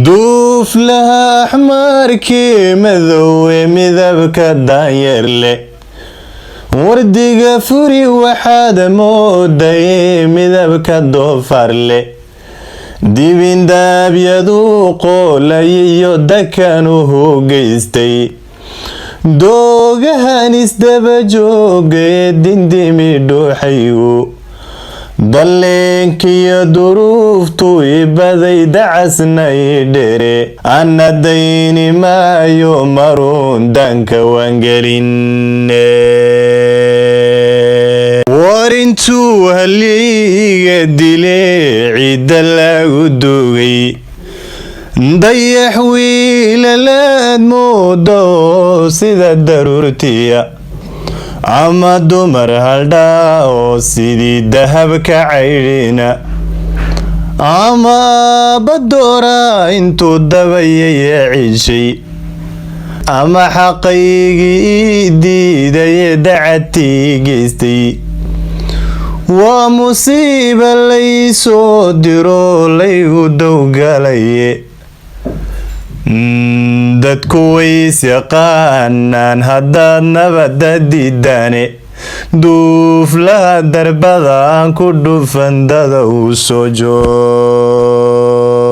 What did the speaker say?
Duuflaha axmaarkii madowe midabka daanyeer leh, wardiga furi waxaad mooday midabka doofaar leh, dibindaabyadu qoolay iyo dakanuhu geystay, doogahan isdaba joogay dindimi dhuuxaygu, dalleenkiyo duruuftu ibaday dacasna i dhere, ana dayni maayo maruun daanka waangeline. War intuu haliiga dile ciidda lagu dugay, dayax wiilalaad moodo sida daruurtiya, ama dumar haldhaa oo sidii dahabka caydhina, ama badoora intuu dabayay cishay, ama xaqaygii ii diidaye dacatii geystay, waa musiiba laysoo diro laygu dowgalaye. Dadku ways yaqaanaan haddaad nabadda diidaane, duuflaha darbada aan ku dhufan dada uu soo joog.